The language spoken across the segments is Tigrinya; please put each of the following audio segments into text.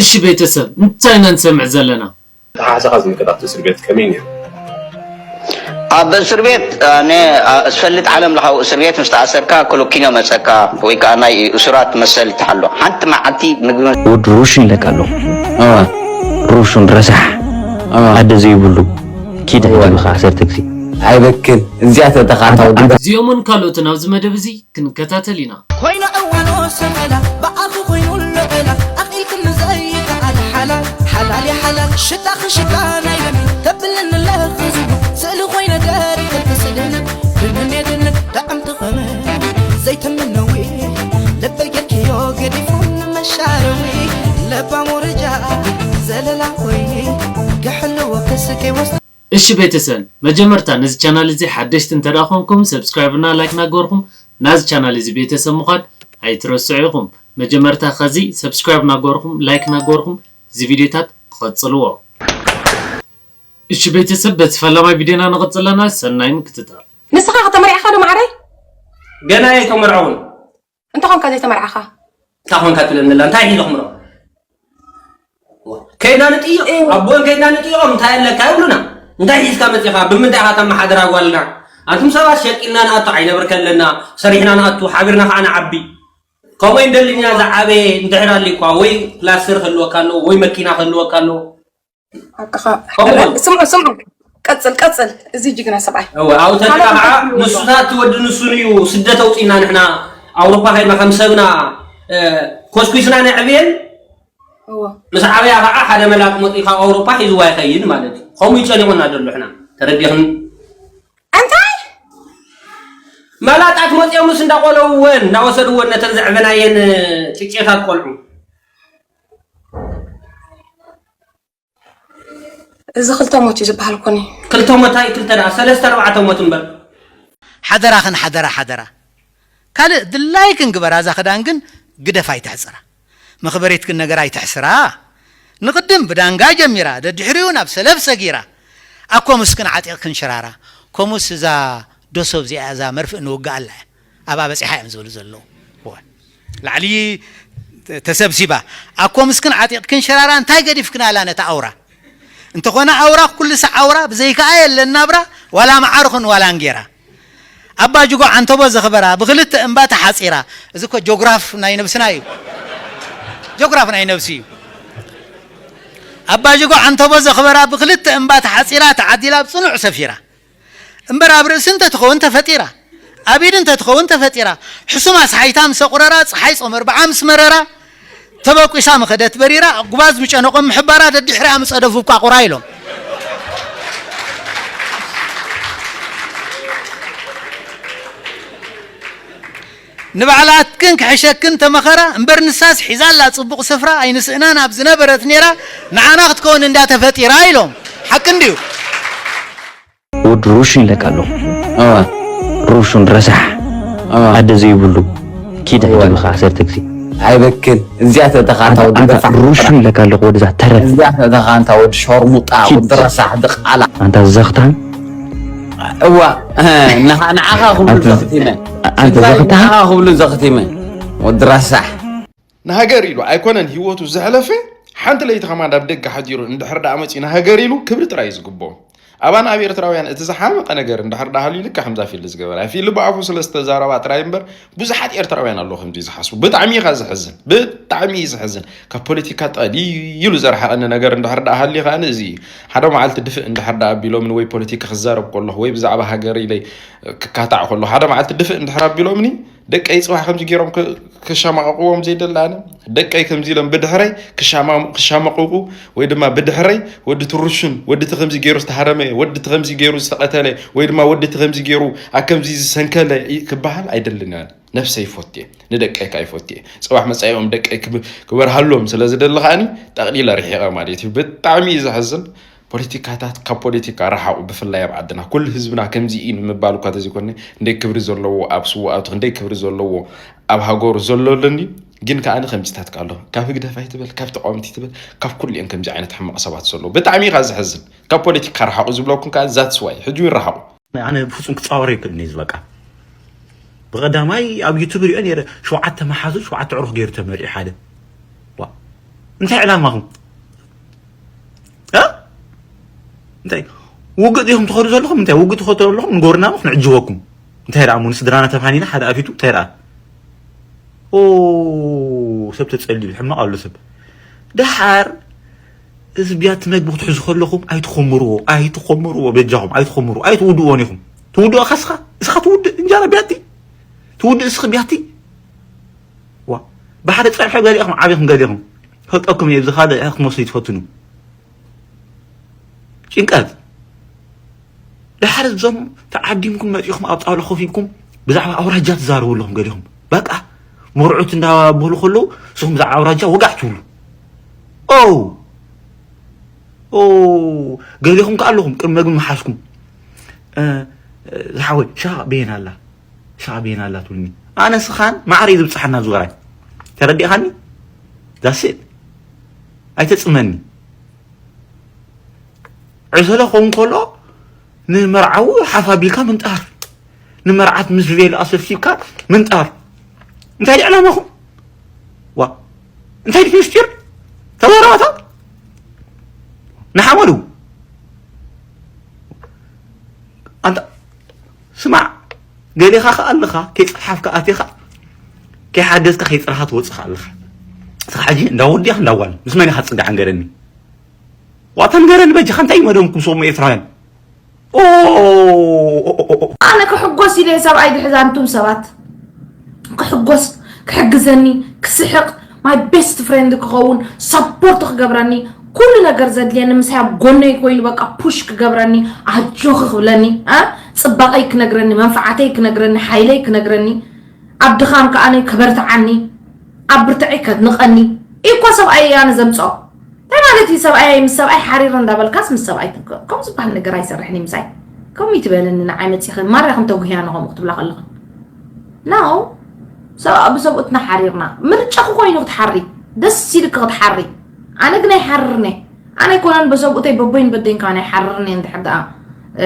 እሺ ቤተሰብ እንታይ ኢና ንሰምዕ ዘለና? ኣተሓሕዛኻ ዝምልከት ኣብቲ እስር ቤት ከመይ ነይሩ? ኣብ እስር ቤት ኣነ ዝፈልጥ ዓለም ለኻዊ እስር ቤት ምስ ተኣሰርካ ክልኪኖ መፀካ ወይ ከዓ ናይ እሱራት መሰል ትሓሎ ሓንቲ መዓልቲ ምግቢ ወዲ ሩሹን ይለካ ኣለኹ። ሩሹን ረሳሕ ኣደ ዘይብሉ ኪድ ሕጂ ብኻ ዓሰርተ ግዜ ኣይበክን እዚኣ ተተኻታ ወዲ እዚኦምን ካልኦትን ኣብዚ መደብ እዚ ክንከታተል ኢና። ኮይና እዋኖ ሰቐላ ብኣኺ ኮይኑ ለቐላ ኣኺልክኒ ዘይከኣል ሓላል ሓላል ሓላል ሽታኺ ሽታ ናይ ለሚ ተብልኒ ለኽዝቡ ስእሊ ኮይነ ገሪክልኪ ስድኒ ድንን የድንን ጥዕምቲ ኸመ ዘይትምነዊ ልበይ ጌርክዮ ገዲፉ ንመሻረዊ ለባም ወረጃ ዘለላ ኮይኒ ክሕልዎ ክስከይ ወስ እሺ ቤተሰብ መጀመርታ ነዚ ቻናል እዚ ሓደሽቲ እንተደኣ ኮንኩም ሰብስክራይብ እና ላይክ ናገርኩም ናዚ ቻናል እዚ ቤተሰብ ምዃን ኣይትረስዑ ኢኹም። መጀመርታ ከዚ ሰብስክራይብ ናገርኩም ላይክ ናገርኩም እዚ ቪዲዮታት ትቐጽልዎ። እሺ ቤተሰብ በቲ ፈላማይ ቪዲዮና ንቐጽለና ሰናይ ምክትታል። ንስኻ ከተመርዕኻ ዶ ማዕረይ? ገና ኣይተመርዐውን። እንተኾንካ ዘይተመርዓኻ? እንታይ ኾንካ ትብለኒ ኣላ እንታይ ሒዘ ክምርዖ? ከይድና ንጥይቕ ኣቦን ከይድና ንጥይቖም እንታይ ኣለካ ይብሉና። እንታይ ሒዝካ መፂኻ ብምንታይ ኢኻ ተመሓድራ ጓልና? ኣንቱም ሰባት ሸቂልና ንኣቱ ዓይነብር ከለና ሰሪሕና ንኣቱ ሓቢርና ከዓ ንዓቢ። ከምኡ ይንደልኛ ዝዓበየ እንድሕር ኣልዩኳ ወይ ፕላስተር ክህልወካ ኣለዎ ወይ መኪና ክህልወካ ኣለዎ። ሓቅኻ ከምኡ በል። ስምዑ ስምዑ ቀጽል ቀጽል እዚ ጅግና ሰብኣይ እወ ኣብኡ ተድካ ከዓ ንሱታት ወዲ ንሱን እዩ ስደት ኣውፂና ንሕና ኣውሮፓ ከይድና ከም ሰብና እ፣ ኮስኩስና ነዕብየን እወ ምስ ዓበያ ከዓ ሓደ መላቅ መፂኡ ካብ ኣውሮፓ ሒዝዋ ይኸይድ ማለት እዩ። ከምኡ ይጨኒቑና ዘሎ ሕና ተረዲኽን እንታይ መላጣት መፂኦምስ እንዳቆለውወን እንዳወሰድወን ነተን ዘዕበናየን ጭቄታት ቆልዑ እዚ ክልተ ሞት እዩ ዝበሃል ኮኒ። ክልተ ሞት ኣይ ክልተ ደኣ ሰለስተ ኣርባዕተ ሞት እምበር። ሓደራኽን ሓደራ ሓደራ ካልእ ድላይክን ግበራ እዛ ክዳን ግን ግደፍ ኣይትሕፅራ መኽበሪትክን ነገር ኣይትሕስራ ንቕድም ብዳንጋ ጀሚራ ደድሕሪኡ ናብ ሰለፍ ሰጊራ ኣኮ ምስክን ዓጢቕክን ሽራራ ኮሙስ እዛ ዶሶ እዚኣ እዛ መርፍእ ንውግኣላ እያ ኣብኣ በፂሓ እዮም ዝብሉ ዘለዉ ላዕሊ ተሰብሲባ ኣኮ ምስክን ዓጢቕክን ሸራራ እንታይ ገዲፍክናላ ነታ ኣውራ እንተኾነ ኣውራ ኩሉ ሳዕ ኣውራ ብዘይከኣ የለን ናብራ ዋላ መዓር ኹን ዋላ እንጌራ ኣባ ጅጎ ዓንተቦ ዘኽበራ ብኽልተ እምባ ተሓፂራ እዚ ኮ ጆግራፍ ናይ ነብስና እዩ ጆግራፍ ናይ ነብሲ እዩ ኣባ ጅጎ ዓንተቦ ዘኽበራ ብኽልተ እምባ ተሓፂራ ተዓዲላ ብፅኑዕ ሰፊራ እምበር ኣብ ርእሲ እንተትኸውን ተፈጢራ ኣብ ኢድ እንተትኸውን ተፈጢራ ሕሱም ኣስሓይታ ምስ ኣቑረራ ፀሓይ ፆም ኣርብዓ ምስ መረራ ተበቂሳ ምኸደት በሪራ ጉባዝ ምጨነቖም ምሕባራ ደድሕሪኣ ምፀደፉ እኳ ቁራ ኢሎም ንባዕላትክን ክሕሸክን ተመኸራ እምበር ንሳስ ሒዛላ ፅቡቕ ስፍራ ኣይንስእናን ኣብ ዝነበረት ነይራ ንዓና ክትከውን እንዳ ተፈጢራ ኢሎም ሓቂ እንድዩ ወዲ ሩሹን ይለካ ኣለኹ። ሩሹን ረሳሕ ኣደ ዘይብሉ ኪድ ሕጂ ብኻ ዓሰርተ ግዜ። ኣይበክል እዚኣ ተተኻንታ ወዲ ረሳሕ። ሩሹን ይለካ ኣለኹ ወድዛ ተረፍ። እዚኣ ተተኻንታ ወዲ ሸርሙጣ ወዲ ረሳሕ ድቓላ። ኣንታ ዘኽታም። እዋ ንዓኻ ክብሉ ዘኽቲመ። ኣንታ ዘኽታም። ንዓኻ ክብሉ ዘኽቲመ ወዲ ረሳሕ። ንሃገር ኢሉ ኣይኮነን ሂወቱ ዘሕለፈ ሓንቲ ለይቲ ከማን ኣብ ደገ ሓዲሩ እንድሕር ደኣ መጺኡ ንሃገር ኢሉ ክብሪ ጥራይ እዩ ዝግብኦ ኣባና ኣብ ኤርትራውያን እቲ ዝሓመቐ ነገር እንድሕር ደኣ ሃልዩ ልክዕ ከምዛ ፊልድ ዝገበራ ፊልድ ብኣፉ ስለ ዝተዛረባ ጥራይ እምበር ብዙሓት ኤርትራውያን ኣለዉ ከምዚ ዝሓስቡ ብጣዕሚ ኢኻ ዘሕዝን ብጣዕሚ እዩ ዘሕዝን ካብ ፖለቲካ ጠሊሉ ዘርሓቐኒ ነገር እንድሕር ደኣ ሃልዩ ከኣ እዚ እዩ ሓደ መዓልቲ ድፍእ እንድሕር ደኣ ኣቢሎምኒ ወይ ፖለቲካ ክዛረብ ከለኹ ወይ ብዛዕባ ሃገር ኢለይ ክካታዕ ከለኹ ሓደ መዓልቲ ድፍእ እንድሕር ኣቢሎምኒ ደቀይ ጽባሕ ከምዚ ገይሮም ክሻማቐቕዎም ዘይደሊ ኣነ ደቀይ ከምዚ ኢሎም ብድሕረይ ክሻማቕቑ ወይ ድማ ብድሕረይ ወዲ ትሩሹን ወዲ እቲ ከምዚ ገይሩ ዝተሃረመ ወዲ እቲ ከምዚ ገይሩ ዝተቐተለ ወይ ድማ ወዲ እቲ ከምዚ ገይሩ ኣብ ከምዚ ዝሰንከለ ክበሃል ኣይደልን ኣነ ነብሰይ ይፎትየ ንደቀይ ከዓ ይፎትየ ጽባሕ መጻኢኦም ደቀይ ክበርሃሎም ስለ ዝደሊ ከዓኒ ጠቕሊለ ርሒቐ ማለት እዩ ብጣዕሚ እዩ ዘሕዝን ፖለቲካታት ካብ ፖለቲካ ርሓቑ ብፍላይ ኣብ ዓድና ኩሉ ህዝብና ከምዚ እዩ ንምባል እኳ ተዘይኮነ ክንደይ ክብሪ ዘለዎ ኣብ ስውኣቱ ክንደይ ክብሪ ዘለዎ ኣብ ሃገሩ ዘሎ ኣለኒ ግን ከዓኒ ከምዚታት ኣሎ ካብ ህግደፍ ኣይትበል ካብ ተቃወምቲ ትበል ካብ ኩሉ እዮም ከምዚ ዓይነት ሕማቕ ሰባት ዘለዉ ብጣዕሚ ኢኻ ዘሕዝን ካብ ፖለቲካ ርሓቑ ዝብለኩም ከዓ that's why ሕጂ እውን ርሓቑ ኣነ ብፍጹም ክጻወር ይክእል ነዚ በቃ ብቀዳማይ ኣብ ዩቱብ ሪኦ ነረ ሸውዓተ መሓዙ ሸውዓተ ዕሩኽ ገይሩ ተመሪዑ ሓደ እንታይ ዕላማኹም? እ? እንታይ ውግእ ዲኹም ትኸዱ ዘለኹም? እንታይ ውግእ ትኸዱ ዘለኹም? ንጎርና ሞ ክንዕጅበኩም። እንታይ ደኣ እሞ ንስድራና ተፋኒና ሓደ ኣፊቱ እንታይ ደኣ? ኦ፣ ሰብ ተጸሊሉ ሕማቕ ኣሎ ሰብ። ደሓር እዚ ብያቲ መግቢ ክትሕዙ ከለኹም ኣይትኾምርዎ፣ ኣይትኾምርዎ፣ በጃኹም ኣይትኾምርዎ፣ ኣይትውድእዎን ኢኹም። ትውድኦ ከስኻ፣ እስኻ ትውድእ እንጀራ ብያቲ፣ ትውድእ እስኺ ብያቲ። ዋ፣ ብሓደ ጸብሒ ገሊኹም ዓቢኹም ገሊኹም። ፈልጠኩም እየ፣ እዚ ካልእ ክትመስሉ ይትፈትኑ። ጭንቀት። ድሓር እዞም ተዓዲምኩም መጺኹም ኣብ ጣውላ ኮፍ ኢልኩም ብዛዕባ ኣውራጃ ትዛረቡ ኣለኹም ገሊኹም። በቃ መርዑት እንዳበሉ ከለዉ ንስኹም ብዛዕባ ኣውራጃ ወጋዕ ትብሉ። ኦ! ኦ! ገሊኹም ከኣ ኣለኹም ቅድሚ መግቢ ምሓዝኩም። እ፣ እ፣ ዝሓወይ፣ ሻቕ በየን ኣላ? ሻቕ በየን ኣላ ትብሉኒ። ኣነ ስኻን ማዕረ እዩ ዝብጽሓና ዝወራይ። ተረዲእኻኒ? That's it። ኣይተጽመኒ። ዕሰለ ክኸውን ከሎ ንመርዓዊ ሓፍ ኣቢልካ ምንጣር፣ ንመርዓት ምስ ቬሎ ኣሰብሲብካ ምንጣር። እንታይ ድዩ ዕላማኹም? ዋ፣ እንታይ ድዩ ምስጢር? ተዛረባታ ንሓመዱ። ኣንታ ስማዕ፣ ገሌኻ ከኣ ኣለኻ፣ ከይጸሓፍካ ኣቲኻ፣ ከይሓገዝካ ከይጸረኻ ትወጽእ ከኣ ኣለኻ። እስኻ ሕጂ እንዳ ወዲ ዲኻ እንዳ ጓል፣ ምስ መን ኢኻ ትጽጋዕ ንገረኒ? ዋታ ንገረኒ በጃኻ፣ እንታይ እዩ መደብኩም ስሙ ኤርትራውያን? ኦ፣ ኦ፣ ኦ፣ ኦ፣ ኦ። ኣነ ክሕጎስ ኢለ ሰብኣይ ድሕዛ፣ እንቱም ሰባት ክሕጎስ፣ ክሕግዘኒ፣ ክስሕቕ፣ my best friend ክኸውን፣ support ክገብረኒ፣ ኩሉ ነገር ዘድልየኒ ምሳይ ኣብ ጎነይ ኮይኑ በቃ push ክገብረኒ፣ ኣጆኺ ክብለኒ፣ እ፣ ጽባቐይ ክነግረኒ፣ መንፍዓተይ ክነግረኒ፣ ሓይለይ ክነግረኒ፣ ኣብ ድኻም ከኣ ከበርትዓኒ፣ ኣብ ብርትዐይ ከድንቐኒ እዩ እኮ ሰብኣይ ኣነ ዘምጽኦ። እንታይ ማለት እዩ ሰብኣይ? ምስ ሰብኣይ ሓሪር እንዳበልካስ ምስ ሰብኣይ ትክ-፣ ከምኡ ዝበሃል ነገር ኣይሰርሕን እዩ ምሳይ። ከምኡ ይትበለኒ ንዓይ መጺኺ ማርያ ከም ተጉህያ ንኸምኡ ክትብላ ከለኺ። No። ሰብኣ ብሰብኡትና ሓሪርና። ምርጫኺ ኮይኑ ክትሓሪ። ደስ ኢልኪ ክትሓሪ። ኣነ ግን ኣይሓርርን እየ። ኣነ ኣይኮነን በሰብኡተይ በቦይን በደይን ከኣ ኣይሓርርን እየ እንድሕር ደኣ፣ እ፣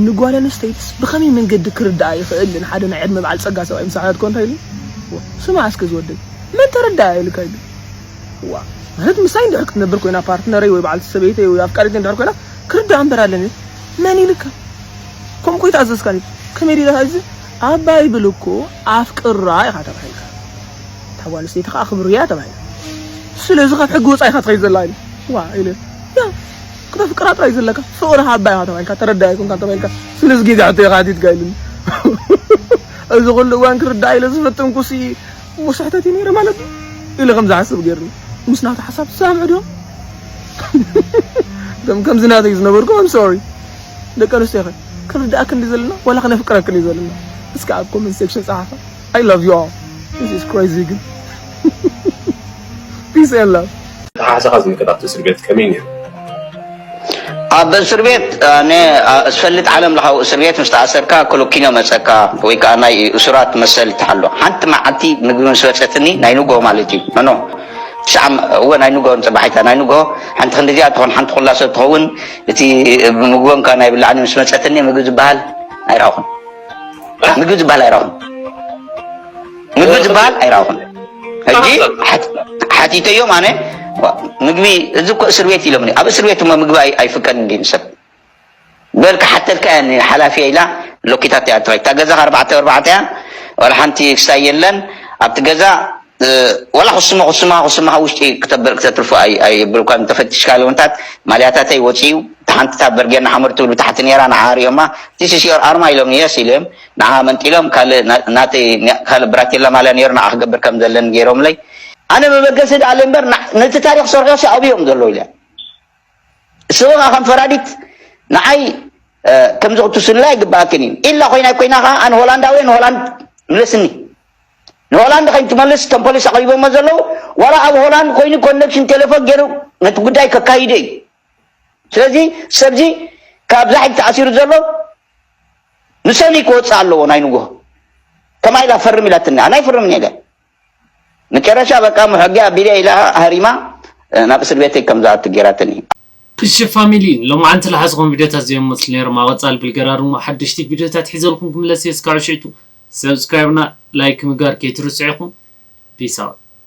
ንጓል ኣንስተይትስ ብኸመይ መንገዲ ክርድኣ ይኽእል? ንሓደ ናይ ዕድመ በዓል ጸጋ ሰብኣይ ምስ ኣሕለትኮ እንታይ ኢሉ? ስማዕ እስከ ዝወደይ፣ መን ተረድኣ ኢልካ ኢሉ? ዋ፣ ማለት ምሳይ እንድሕር ክትነብር ኮይና፣ ፓርትነረይ ወይ በዓልቲ ሰበይተይ ወይ ኣፍቃሪተይ እንድሕር ኮይና፣ ክርድኣ እምበር ኣለኒ። መን ኢልካ? ከምኡ እኮ ኣይተኣዘዝካን እዩ። ከመይ ዲኻ እዚ? ኣባይ ብል እኮ ኣፍቅራ ኢኻ ተባሂልካ። እታ ጓል ኣንስተይቲ ከኣ ኣኽብርያ ተባሂላ። ስለዚ ካብ ሕጊ ወጻኢ ኢኻ ትኸይድ ዘላ ኢሉ። ዋ፣ ኢለ። ያ፣ ክተፍቅራ ጥራይ ዘለካ፣ ፍቕሪ ሃባ ኢኻ ተባሂልካ፣ ተረዳኢ ኣይኮንካን ተባሂልካ። ስለዚ ጌጋ ሕቶ ኢኻ ሓቲትካ ኢሉኒ። እዚ ኩሉ እዋን ክርዳእ ኢለ ዝፈተንኩሲ፣ እሞ ስሕተት እዩ ነይረ ማለት እዩ ኢለ ከም ዝሓስብ ገይሩኒ። ምስ ናቱ ሓሳብ ትሰማምዑ ዶ? እቶም ከምዚ ናተይ ዝነበርኩም፣ I'm sorry። ደቂ ኣንስትዮ ኸ፣ ክንርድኣክን ድዩ ዘለና ዋላ ክነፍቅረክን እዩ ዘለና? እስከ ኣብ comment section ጸሓፋ። I love you all. This is crazy ግን። Peace and love. ተሓሳኻ ዝምልከት ኣብቲ እስር ቤት ከመይ ነይሩ? ኣብ እስር ቤት፣ ኣነ፣ ኣ፣ ዝፈልጥ ዓለም ለኻዊ እስር ቤት ምስ ተኣሰርካ ክልኪኖ መጸካ ወይ ከኣ ናይ እሱራት መሰል ትሓሎ። ሓንቲ መዓልቲ ምግቢ ምስ መጸትኒ ናይ ንግሆ ማለት እዩ። ኖ፣ ኖ። ትሽዓ ም-፣ እወ፣ ናይ ንግሆ ንጽባሒታ፣ ናይ ንግሆ ሓንቲ ክንዲ እዚኣ ትኾን፣ ሓንቲ ኩላ ሰብ ትኸውን፣ እቲ ምግቦም ካብ ናይ ብላዕኒ ምስ መጸትኒ ምግቢ ዝበሃል ኣይረኣኹን። ምግቢ ዝበሃል ኣይረኣኹን። ምግቢ ዝበሃል ኣይረኣኹን። ሕጂ ሓት-፣ ሓቲተዮም ኣነ፣ ምግቢ፣ እዚ እኮ እስር ቤት ኢሎምኒ። ኣብ እስር ቤት እሞ ምግቢ ኣይ-፣ ኣይፍቀድን ድዩ ንሰብ? በል ክሓተልካ እየ፣ ሓላፊ እያ ኢላ ሎኪታት እያ ትራይ። እታ ገዛ ኣርባዕተ ኣርባዕተ እያ፣ ዋላ ሓንቲ ክስታይ የለን ኣብቲ ገዛ። እ፣ ዋላ ክስሞ፣ ክስማ፣ ክስማ ውሽጢ ክተብር፣ ክተትርፎ ኣይ-፣ ኣይብልኳን። ተፈቲሽካ ለውንታት ማልያታተይ ወፂኡ፣ እታ ሓንቲ እታ በርጌና ሓመድ ትብል ብታሕቲ ነይራ፣ ንዓ ኣርእዮማ። This is your ኣርማ ኢሎም፣ የስ ኢሎም። ንዓ መንጢሎም፣ ካልእ ና-፣ ናተይ ኒ-፣ ካልእ ብራቴላ ማልያ ነይሩ፣ ንዓ ክገብር ከም ዘለኒ ገይሮምለይ። ኣነ መበገሲ ደኣ እምበር፣ ና-፣ ነቲ ታሪኽ ሰርሖ ሲ ኣብዮም ዘሎ ኢለ። ስቕ ከኣ ከም ፈራዲት ንዓይ፣ እ፣ ከምዚ ክትውስንላ ኣይግብኣክን እዩ። ኢላ ኮይና ኮይና ከኣ ኣነ ሆላንዳዊ እየ፣ ንሆላንድ ምለስኒ። ንሆላንድ ከይትመልስ እቶም ፖሊስ ኣቕሪቦሞ ዘለዉ፣ ዋላ ኣብ ሆላንድ ኮይኑ ኮኔክሽን ቴሌፎን ገይሩ ነቲ ጉዳይ ከካይዶ እዩ። ስለዚ ሰብዚ ካብዛ ሕጂ ተኣሲሩ ዘሎ ንሰኒ ክወጽእ ኣለዎ ናይ ንግሆ። ከማይ ኢላ ፈርም ኢላትኒ፣ ኣነ ኣይፍርምን እየ ኢለ። መጨረሻ በቃ፣ እሞ ሕጊ ኣቢለ ኢላ ሃሪማ፣ እ፣ ናብ እስር ቤተይ ከም ዝኣቱ ገይራትኒ። እሺ ፋሚሊ፣ ሎማዓንቲ ዝሓዝኹም ቪድዮታት እዚኦም መስሉ ነይሮም። ኣብ ቀጻሊ ብልገራር እሞ ሓደሽቲ ቪድዮታት ሒዘልኩም ክምለስ እየ። እስካብ ሽዕቱ ሰብስክራይብና ላይክ ምግባር ከይትርስዑ ኢኹም። ፒስ ኣውት።